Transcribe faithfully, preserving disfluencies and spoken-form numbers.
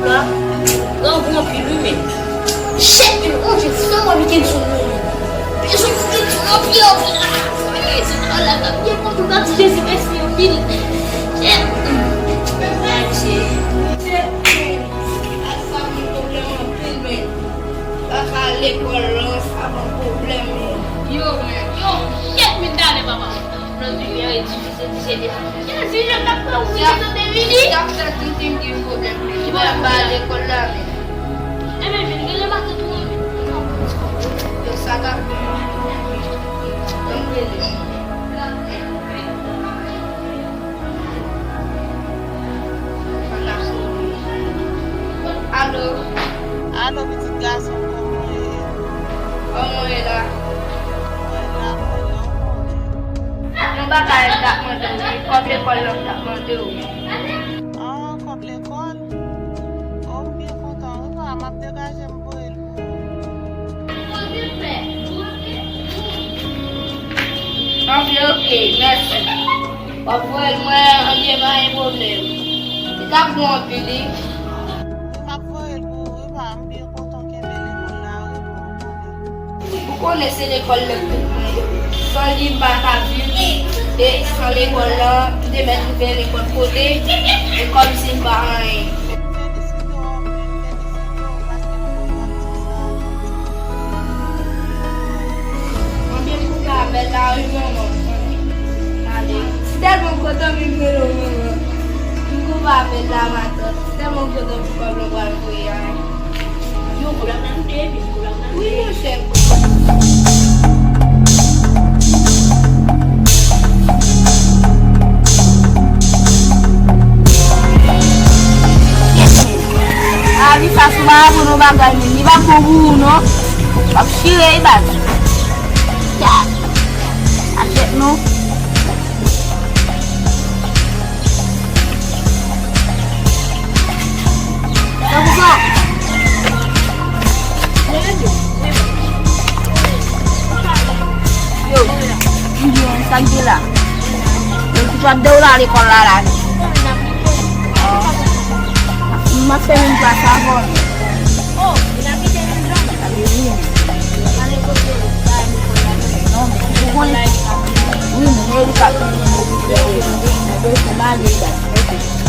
La, grangou anpil wi, men. Chèf, men, on Dye, fè w weekend sou nou, men. Bezwen weekend sou nou, anpil, anpil la. Wi, se pa la, pa byen kontou, pa di Jezi mèsi anpil. Chèf. Adye. Chèf, ak fanmi pwoblèm anpil, men. Papa lekòl lan, sa ban pwoblèm, men. Yo, men, yo, chèf, men talè, papa. Nan limyè e difisil di se deja. Jezi, jan m t ap fè ou vini, tande vini. Sa fè tout moun gen pwoblèm. Li pa ba lekòl la, men. Enben, vin rele matant ou, enben. Yo, sa t ap bon. Ann rele. Alo. Alo, pitit gason, kòman w ye? Kòman w ye la? Mwen la, mwen la, mwen la. Yon bagay m t ap mande w, wi. Kòb lekòl lan m t ap mande w. Ah, kòb lekòl? Oh, m byen kontan, wi, pa, m ap degaje m voye l pou ou. Anben, oke, mèsi. W ap voye l mwen, anben, pa gen pwoblèm. Li t ap bon anpil, wi. Wi, m ap voye l pou ou, wi, pa, m byen kontan kenbe lekòl la, wi, bon, konnen. Ou konnen se lekòl nan tout mwen ye. San li, m pa ka viv. E san lekòl lan, m te mèt rive nenpòt kote. E kòmsi m pa anyen. Mwen menm pou pa bèl la, wi, manman. Ale. Si tèlman m kontan, m vin rele w, manman. M pou pa bèl la, matant. Si tèlman m kontan pou kòb lan pral voye a. Yo, kòb la pral tounen, epi kòb la pral tounen. Wi, monchè. A, li sa sou vagabon bagay, men li pa bon pou ou, non. W ap chire, li baz. Ya. Achèt, non. Sa pou sa? Yo, Julien, sa k gen la? Yo, ki twa de w la lekòl la, la? M ap fè menm plas avè w. Non, men si w konnen, wi, men Erika, Erika, Erika,